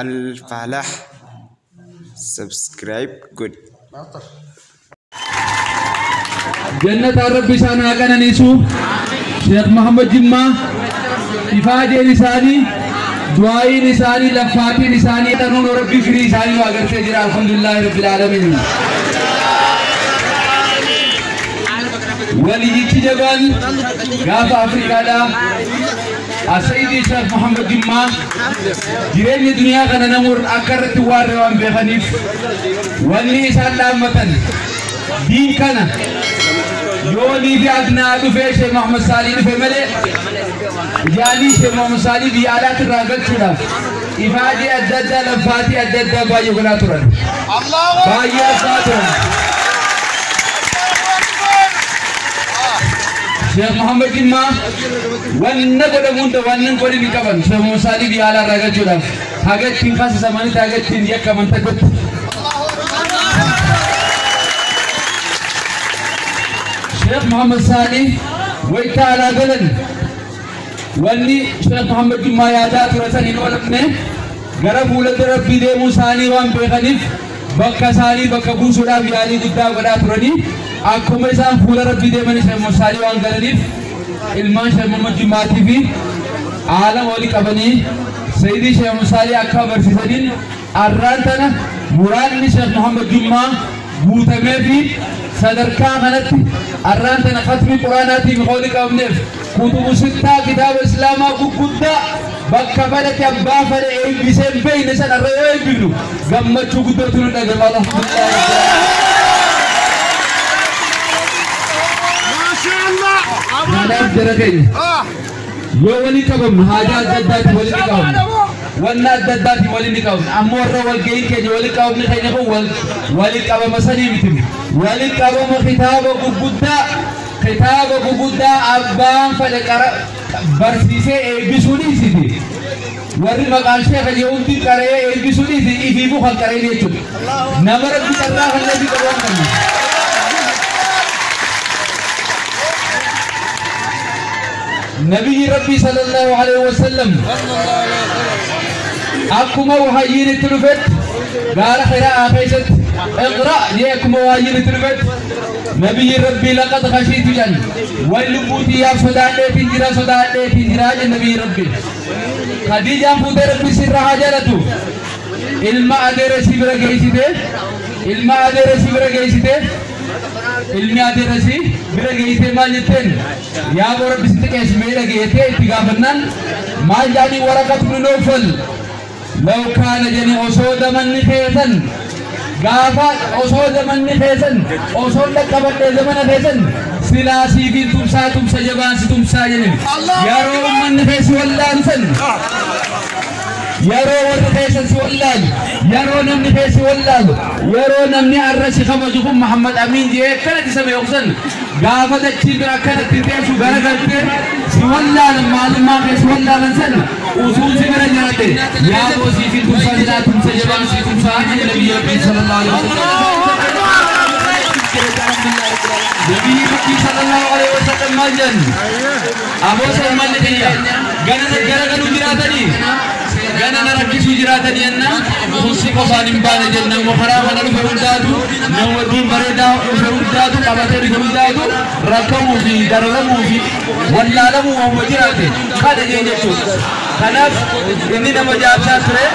Al-Falah subscribe godhi. Jannataan Rabbi isaan haa qananiisu. Sheekh Muhammad Jimmaa ifaajeen isaanii, du'aayiin isaanii, laffaatiin isaanii tanuun Rabbi firii isaanii nu agartee jira. Alhamdulillaahi Rabbil Aalamiin. Waliyyichi jabaan gaafa Afrikaadhaa Asayidii Sheekh Muhammad Jimmaa jireenya duniyaa kana namoonni akka irratti waarree waan beekaniif wanni isaan dhaammatan diin kana yoonii fi adnaa dhufee Sheekh Muhammad Saalii dhufe malee yaalii Sheekh Muhammad Saalii biyya alaatti irraa galchuudhaaf ifaajee adda addaa, laffaatii adda addaa baay'ee godhaa turan. Baay'ee laffaa turan. Sheekh Muhammad Jimmaa wanna godhamu hunda wannan godhin hin qaban Sheekh Muhammad Saalii biyya alaa irraa galchuudhaaf haga ittiin kaasisamanitti, haga ittiin yakkaman takkatti. Sheekh Muhammad Saalii wayita alaa galan wanni Sheekh Muhammad Jimmaa yaadaa ture san hin oolamne. Gara fuula Rabbii deemuu isaanii waan beekaniif bakka isaanii bakka buusuudhaaf yaalii guddaa godhaa turanii, akkuma isaan fuula Rabbii deemanii Sheekh Muhammad Saalii waan galaniif ilmaan Sheekh Muhammad Jimmaatii fi aalama walii qabanii Sayyidii Sheekh Muhammad Saalii akka barsiisaniin arraan tana muraanni Sheekh Muhammad Jimmaa guutamee fi sadarkaa kanatti arraan tana khatmii Quraanaatiif walii qabneef kutubu sittaa, kitaaba Islaamaa gurguddaa bakka fedhatti abbaa fedhe eebbisee hin beekne san arra yoo eebbifnu gammachuu guddootu nu dhagama. Alhamdulillah. Kanaaf jara keenya, yoo walii qabamnu haajaa adda addaatiin walitti qabamna. Wanna adda addaatiin walitti qabamna. Ammoo warra walga'iin keenya walii qabamni keenya kun walii qabama sanii miti. Walii qabama kitaaba gurguddaa, kitaaba gurguddaa abbaan fedhe qara barsiisee eebbisuu dhiisiti. Warri maqaan sheekha jedhu hundi qaree eebbisuu dhiisi, ifiifuu kan qaree jechuudha. Nama Rabbi carraa kan nabi qabu waan qabnu. Nabiyyi Rabbii sallallahu alaihi wasallam akkuma wahayyiin itti dhufetti gaara Hiraa keessatti iqra jee, akkuma wahayyiin itti dhufetti nabiyyi Rabbii laqad khashiitu jedhan, way lubbuutiyyaaf sodaadheetiin jira, sodaadheetiin jira jedhe nabiyyi Rabbii. Khadiijaan fuutee, Rabbi sirraa haa jaalatu, ilma adeera isii bira geessite, ilma adeera isii bira geessite, ilmi adeera isii bira geessite maal jetteen? Yaa boo, Rabbi sitti qeessimee dhageessee itti gaafannaan maal jedhanii? Waraqatu ibnu Nawfal law kaana jedhanii, osoo zamanni keessan gaafa, osoo zamanni keessan, osoo dhaqqabadhee zamana keessan silaa siifiin tumsaa, tumsa jabaan si tumsaa jedhin. Yeroo ummanni keessi wallaalu san, yeroo warri keessan si wallaalu, yeroo namni keessi wallaalu, yeroo namni arra si kabaju kun Muhammad Amiin jee akkanatti isa beeku san, gaafa dachiin bira akkanatti teessu garagaltee si wallaalan, maalummaa kee si wallaalan san, utuun si bira jiraate yaa boo siifiin tumsaa silaa, tumsa jabaan si tumsaa jedhe nabiyyi Rabbii sallallahu alaihi wasallam. Nabiyyi Rabbii sallallahu alaihi wasallam maal jedhan? Aboo salmanni kiyya gana garagaluu jiraatanii gana na rakkisuu jiraatanii jennaan, kun si qofaan hin baane jenna. Immoo karaa kana dhufe hundaatu, nama wajjin bareedaa dhufe hundaatu, qabatee dhufe hundaatu rakkamuu fi dararamuu fi wallaalamuu waanuma jiraate kana jee jechuudha. Kanaaf inni nama jaabsaa ture.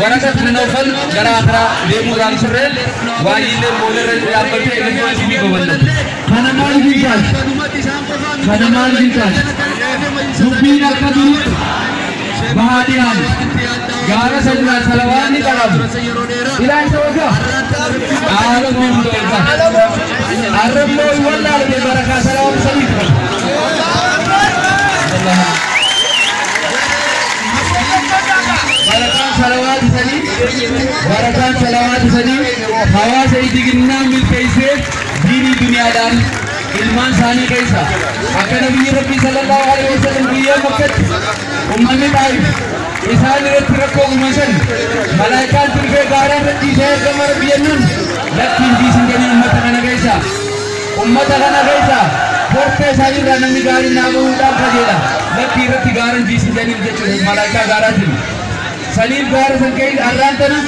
Waraqat ibn Nawfal gara akiraa deemuudhaan turre waa'illee boodarra dhaabbatee eeggachuu fi babal'ate. Kana maal biikaas? Kana maal biikaas? Dubbiin akka duriitti bahaa dhiyaatu gaara sanirraa salawaanni qaramu ilaalcha waggaa aalama hunda waggaa arrammoo wallaalame barakaa salawaata saniiti qaba. Barakaan salawaata sanii, barakaan salawaata sanii hawaasa idiginnaa milkeessee diinii duniyaadhaan ilmaan isaanii keessa akka nabiyyi Rabbii sallallahu alaihi wasallam guyyaa Makkatti ummanni Xaayif isaan irratti rakkoo uuman san malaayikaan turfee gaara irra ciisee ergama Rabbi jennaan lakkiin ciisin jedhanii, ummata kana keessa, ummata kana keessa hortee isaanii irraa namni gaariin naa bahuudhaan kajeela, lakkii irratti gaaran ciisin jedhanii jechuudha malaayikaa gaaraatiin. Saniif gaara san keessa arraan tana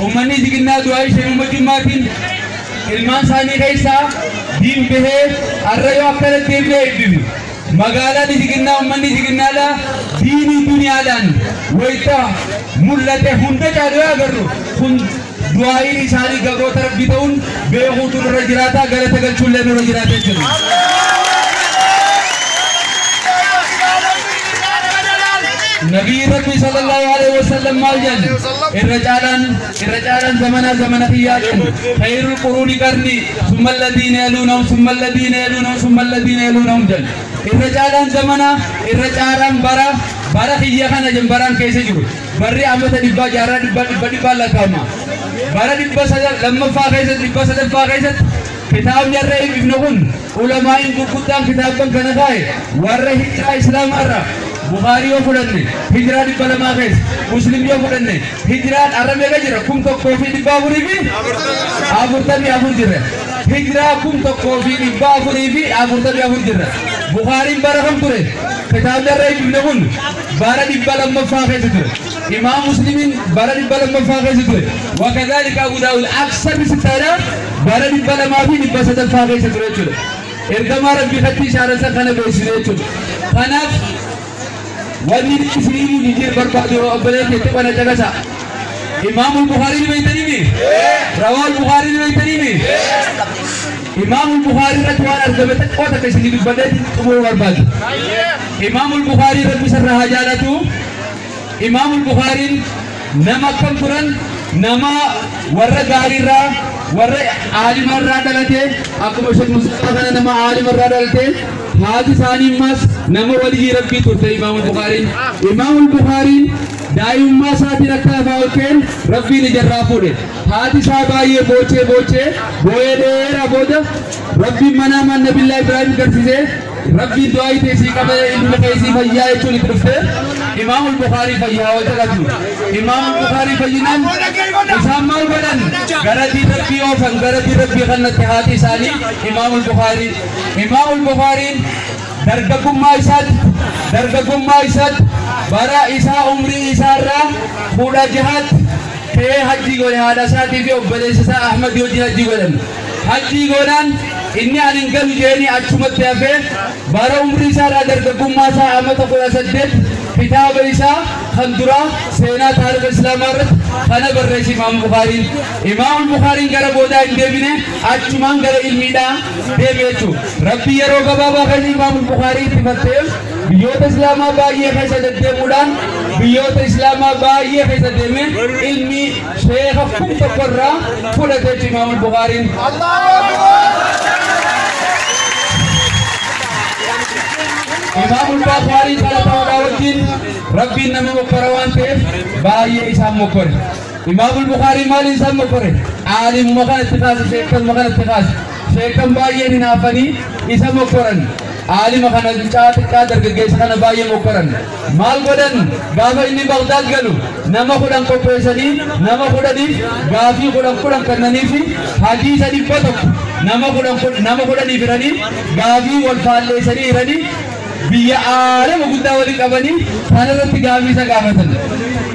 uummanni Jiginnaa du'aa ishee uummatiin ilmaan isaanii keessaa diin bahee har'a yoo akkana deemnee eebbifnu magaalaan Jiginnaa uummanni Jiginnaadhaa diinii duniyaadhaan wayita mul'ate hunda caalu yoo agarru kun du'aa'iin isaanii gabroota rabbii ta'uun beekuutu nurra jiraata galata galchuullee nurra jiraata jechuudha. نبي ربي صلى الله عليه وسلم مال جن الرجالان زمنا زمنا خياجن خير القرون قرني ثم الذين يلونهم ثم الذين يلونهم ثم الذين يلونهم جن الرجالان زمنا الرجالان برا برا خياخنا جن بران كيسه جرو بري امته دبا جارا دبا دبا دبا لكاما برا دبا سجل لما فاقيسه دبا سجل فاقيسه كتاب جرى ابن غن علماء قدام كتاب كنغاي ورى هجرة اسلام ارى بخاري يفرني هجرة دبلا ما خيس مسلم يفرني هجرة عربي كجرا كم تكوفي دبابوري بي أبورتبي أبور جرا هجرة كم تكوفي دبابوري بي أبورتبي أبور جرا بخاري بارهم ترى كتاب جرى ابن غن بارا دبلا ما فاخيس ترى إمام مسلمين بارا دبلا ما فاخيس ترى وكذلك أبو داود أكثر من ستة بارا دبلا ما في دبا سدل فاخيس ترى ترى إرجع ربي خطي شارع سخنة بيسري ترى خناف wanni isinii jijjiir barbaadu obboleetti itti qona caqasa. Imaamul Bukhaarii ni beektanii mi? Rawaal Bukhaarii ni beektanii mi? Imaamul Bukhaarii irratti waan argame xiqqoo takka isinii dubbadheetti xumuruu barbaadu. Imaamul Bukhaarii rabbi sarara haa jaalatu. Imaamul Bukhaariin nama akkam turan nama warra gaariirraa warra aalimarraa dhalate akkuma Sheekh Mustafa kana nama aalimarraa dhalate haati isaanii ammas nama walii rabbii turte Imaamul Bukhaariin. Imaamul Bukhaariin daa'imummaa isaatiin akka lafaa ol ka'een rabbiin ijarraa fuudhe. Haati isaa baay'ee boochee boochee boo'ee dheeraa booda rabbiin manaa mana Nabillaa Ibraahim garsiisee rabbiin du'aa itee sii qabee ilma keessii fayyaa jechuun itti dhufte Imaamul Bukhaarii fayyaa hawwata qabdu. Imaamul Bukhaarii fayyinaan isaan maal godhan gara diin rabbii oofan gara diin rabbii kannatti haati isaanii Imaamul Bukhaarii. Imaamul Bukhaariin dargaggummaa isaatti bara isaa umrii isaarraa fuudha jihaatti ka'ee hajjii godhe haadha isaatii fi obboleessa isaa Ahmad wajjin hajjii godhan. Hajjii godhaan inni ani hin galu jedhanii achumatti hafee bara umrii isaarraa dargaggummaa isaa amata 18 kitaaba isaa kan duraa seenaa taarika islaamaa irratti kana barreesse Imaam Bukhaariin. Imaam Bukhaariin gara boodaa hin deebine achumaan gara ilmiidhaa deebi'e jechuudha. Rabbi yeroo gabaabaa keessa Imaam Bukhaarii itti fattee biyyoota islaamaa baay'ee keessa deddeemuudhaan biyyoota islaamaa baay'ee keessa deemee ilmi sheeka 1000 irraa fudhate jechuudha Imaam Bukhaariin. Imaamul Bukhaarii kana ta'uudhaa wajjin rabbiin nama mokkora waan ta'eef baay'ee isaan mokkore. Imaamul Bukhaarii maaliin isaan mokkore? Aalimuma kanatti kaase, sheekanuma kanatti kaase. Sheekan baay'een hinaafanii isa mokkoran. Aalima kana mucaa xiqqaa dargaggeessa kana baay'ee mokkoran. Maal godhan? Gaafa inni Bagdaad galu nama 10 qopheessanii nama 10f gaafii 10 10 kennaniifi hadiisa 100 nama 10 nama 10 hiranii gaafii wal faalleessanii hiranii biyya aalama guddaa waliin qabanii kanarratti gaafii isa gaafatan.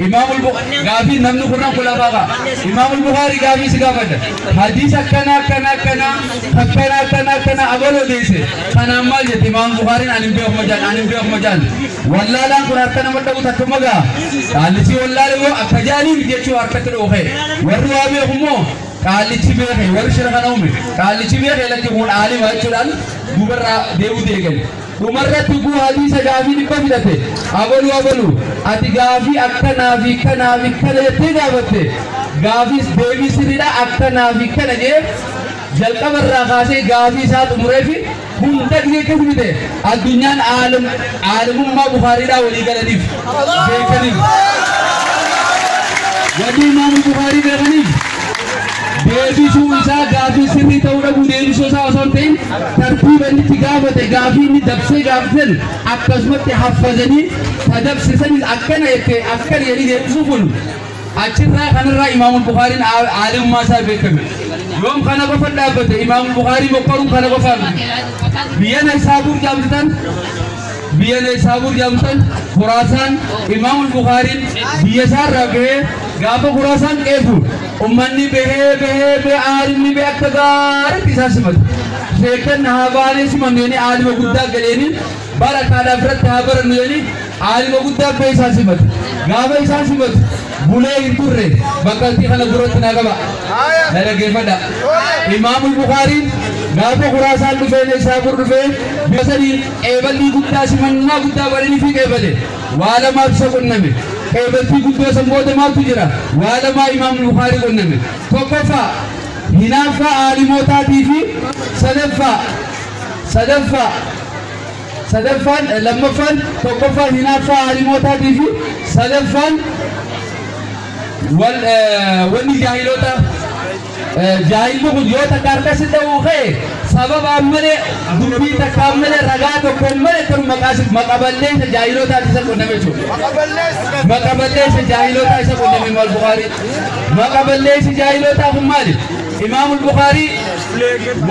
Imaamul gaafii namni kurnan kulafaa qa'a. Imaamul Bukhaarii gaafii si gaafata. Hadiisa akkana akkana akkana akkana akkana akkana abaloo deesse. Kanaan maal jette Imaamul Bukhaariin ani hin beeku jaan ani hin beeku jaan. Wallaalaan kun harka nama dhabu takka magaa. Qaallichi wallaale immoo akka jaaniif jechuu harkatti dhoohe. Warri waa beeku immoo qaallichi beeke warri shira kana uume. Qaallichi beeke lakki kun aalima jechuudhaan dubarraa deebuu deegale. Dhumarratti guu hadiisa gaafii 100 fidate. Abaluu abaluu ati gaafii akkanaa fi kanaa fi kana jettee gaafatte. Gaafiis deebii sirriidha akkanaa fi kana jee jalqaba irraa kaasee gaafii isaa xumuree fi hunda gisee keessa mite addunyaan aalimummaa Bukhaariidhaa walii galaniif beekaniif. Wanni Imaamul Bukhaarii beekaniif deebisuu isaa gaafii sirrii ta'uu dhabuu deebisuu isaa osoo hin ta'in tartiiba inni itti gaafate gaafii inni dabsee gaafatan akkasumatti haffazanii tadabsisanis akkana jettee akkana jedhanii deebisuu kun achirraa kanarraa Imaamul Bukhaariin aalimummaa isaa beekame. Yoom kana qofa dhaabbate Imaamul Bukhaarii mokkoruun kana qofa miti. Biyya Naysaabuur jaamsitan Biyya Neysaabuur jedhamtan Khuraasaan Imaamul Bukhaariin biyya isaarraa bahee gaafa Khuraasaan qeefu ummanni bahee bahee bahee aalimni bahee akka gaariitti isaan simatu. Sheekan haa baanee simannu jedhanii aalima guddaa galeeni barakaadhaaf irratti haa barannu jedhanii aalima guddaa bahee isaan simatu. Gaafa isaan simatu bulee hin turre bakka kana duratti naa qaba. Na dhaggeeffadha. Imaamul Bukhaariin gaafa Khuraasaan dhufee Neysaabuur dhufee bifa sadiin qeeballii guddaa simannaa guddaa godhanii fi qeebale. Waa lamaatu isa qunname. Qeebaltii guddoo san booda maaltu jira? Waa lamaa Imaamul Bukhaarii qunname. Tokkoffaa hinaaffaa aalimootaatii fi sadaffaa sadaffaan lammaffaan tokkoffaan hinaaffaa aalimootaatii fi sadaffaan wanni jaahiloota jaahilli kun yoo takka harkasi dha'uu ka'e sababaan malee dubbii takkaan malee ragaa tokkoon malee kan maqaballeessa jaahilootaati isa qunname jechuudha. Maqaballeessa jaahilootaa isa qunname Imaamul Bukhaarii. Maqaballeessi jaahilootaa kun maali? Imaamul Bukhaarii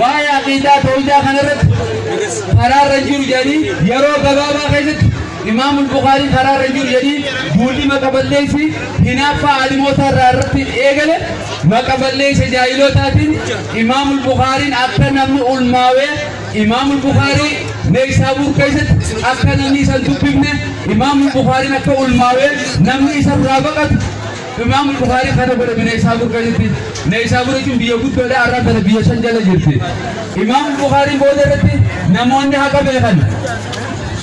waa'ee aqiidaa tawhiidaa kanarratti karaarra jiru jedhanii yeroo gabaabaa keessatti Imaamul Bukhaarii karaarra jiru jedhanii duulli maqaballeessi hinaaffaa aalimoota irraa irratti eegale maqaballeessa jaahilootaatiin Imaamul Bukhaariin akka namni ulmaawee Imaamul Bukhaarii Neysaabuur keessatti akka namni isa dubbifne Imaamul Bukhaariin akka ulmaawee namni isa irraa baqatu Imaamul Bukhaarii kana godhame Neysaabuur keessatti. Neysaabuur jechuun biyya guddoodha har'a kana biyya shan jala jirti. Imaamul Bukhaariin booda irratti namoonni haqa beekan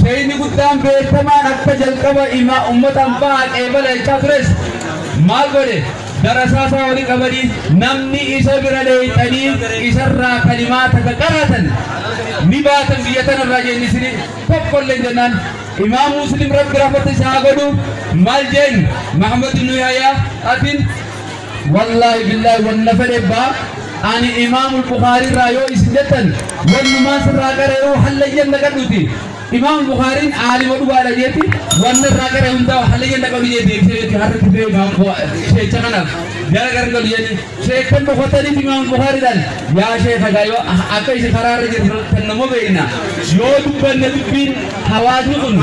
Sheeyni guddaan beekamaan akka jalqaba uummataan bahaa qeebala jechaa tures maal godhe darasaa isaa walii qabanii namni isa bira dheeyxanii isarraa kalimaa takka qaraatan ni baatan biyya tanarraa jeenni isin tokkollee jennaan Imaam Muslim Rabbi rahmata isaa godhu maal jeen Muhammad ibn Yahya atin wallaahi billaahi wanna fedhe baa ani Imaamul Bukhaarii irraa yoo isin jettan wannumaan sirraa qara'ee hallayyan naqadhuuti. Imaamul Bukhaariin aalima dhugaadha jeeti wanna irraa qara'e hundaa hallayyan naqadhu jee deebisee jechuudha harka fee imaam sheecha kanaaf gara garagalu jedhi sheekan dhokataniif Imaamul Bukhaariidhaan yaa sheeka gaayoo akka isin karaarra jirtan kan nama beekna yoo dubbanne dubbiin hawaasni kun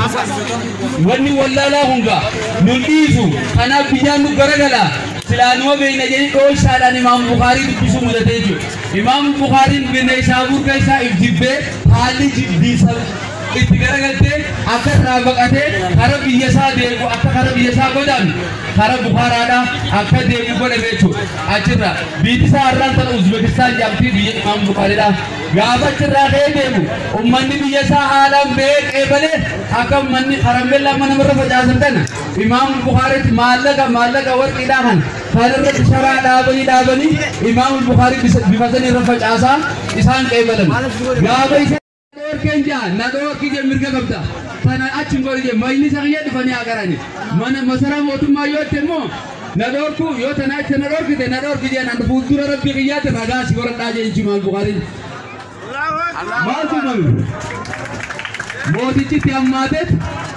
wanni wallaalaa hungaa nun dhiisu kanaaf biyyaan nu garagala silaanuma beekna jedhi dhooshaadhaan Imaamul Bukhaarii dubbisuu mudate jechuudha. Imaamul Bukhaariin Neysaabuur keessaa if jibbee haalli jibbiisa itti garagaltee akka irraa baqatee kara biyya isaa deemu akka kara biyya isaa godaanu kara Bukhaaraadha akka deemu godhame jechuudha. Achirraa biyyi isaa har'aan tana Uzbekistaan jedhamti biyya Imaam Bukhaariidha. Gaafa achirraa ka'ee deemu ummanni biyya isaa haalaan ba'ee qeebalee akka ummanni karambeellaa mana namarra facaasan kana Imaam Bukhaariitti maallaqa warqiidhaa kan irratti sharaa dhaabanii Imaam Bukhaarii bifa sanii irra facaasaa isaan qeebalan. Gaafa isa dhoorkeen jaa na dhoorki jee mirga qabda tana achi hin godhu jee majlisa kiyya dhufanii agarani mana masaraa mootummaa yoo itti immoo na dhoorku yoo tana achi na dhoorkite na dhoorki jee nan fuuldura rabbi kiyyaatti ragaa si horadhaa jee Imaam Bukhaariin. Maaltu uumame? Mootichi itti hammaateet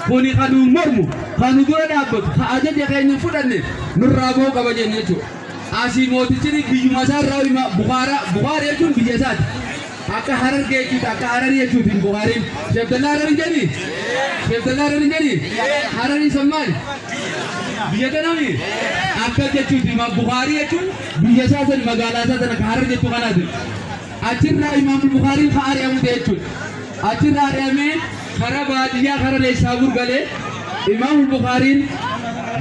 kuni kan nu mormu kan nu dura dhaabbatu kan ajaja keenya hin fudhanne nurraa bahuu qaba jenne jechuudha. Asii mootichi biyyuma isaarraa hima Bukhaaraa Bukhaari jechuun biyya isaati. Akka Harargee jechuudha akka Hararii jechuuti Bukhaariin. Sheekh Hararii jedhi? Sheekh Hararii jedhi? Hararii san maali? Biyya tanami? Akka jechuuti Bukhaarii jechuun biyya isaa san magaalaa isaa sana akka Harar jechuu kanaati. Achirraa Imaamul Bukhaariin ka ari'amu ta'e jechuudha. Achirraa ari'amee kara baadiyyaa kara Neysaabuur galee Imaamul Bukhaariin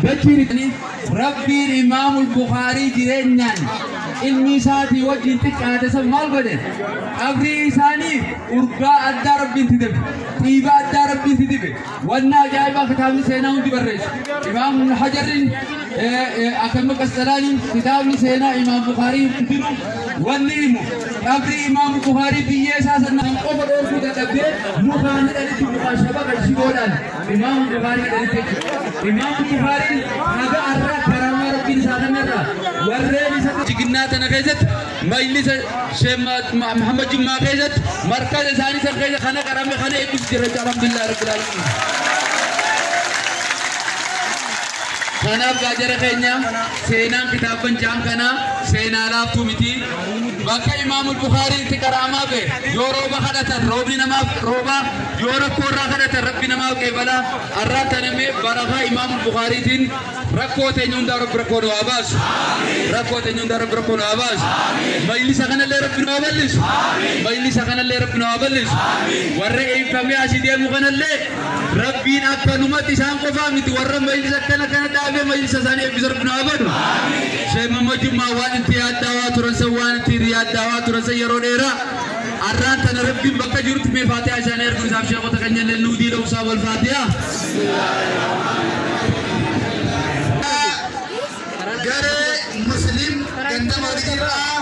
dachiin Rabbiin Imaamul Bukhaarii jireenyaan ilmi isaatii wajjin xiqqaate san maal godhe? Qabrii isaanii urgaa addaa Rabbiin dibe. Dhiibaa addaa Rabbiin dibe. Wanna ajaa'ibaa kitaabni seenaa hundi barreessu. Imaam Hajarriin akkama Qasxalaaniin kitaabni seenaa Imaam Bukhaarii hundinuu wanni himu qabrii Imaam Bukhaarii biyyee isaa sana qofa dhoorkuu dadhabdee mukaan hidhanitti mukaan shabaqa shiboodhaan Imaam Bukhaarii hidhanitti jechuudha. Imaam Bukhaarii haga har'aa karaamaa Rabbiin isaa kanarraa warreen isa jiginnaa tana keessatti majlisa Sheekh Muhammad Jummaa keessatti markaza isaanii san keessa kana qarame kana eebbisu jira jechuudha. Alhamdulillah Rabbil Aalamiin. Kanaaf gaajara keenya seenaan kitaaban jaan kanaa seenaa laaftuu miti. Bakka Imaamul Bukaariitti qara'amaa ba'e yoo rooba kadhatan roobni namaaf rooba, yoo rakkoo irraa kadhatan Rabbi namaaf qeebalaa. Arraa tanamee barakaa Imaamul Bukaariitiin rakkoo teenya hundaa Rabbi rakkoo nu haa baasu. Rakkoo teenya hundaa Rabbi rakkoo nu haa baasu. Majlisa kanallee Rabbi nu haa bal'isu. Majlisa kanallee Rabbi nu haa bal'isu. Warra eebbifamee asii deemu kanallee Rabbiin akkanumatti isaan qofaa miti, warra majlisa akkana kana dhaabee majlisa isaanii eebbisu Rabbi nu haa godhu. Sheekh Muhammad Jummaa waan itti yaaddaawaa turan san, waan itti yaaddaawaa turan san yeroo dheeraa arraan tana Rabbiin bakka jirutti mee faatihaa isaanii erguu isaaf sheekota kan jenneen nuu diida usaa wal faatihaa. Garee Muslim ganda Mawlidirraa.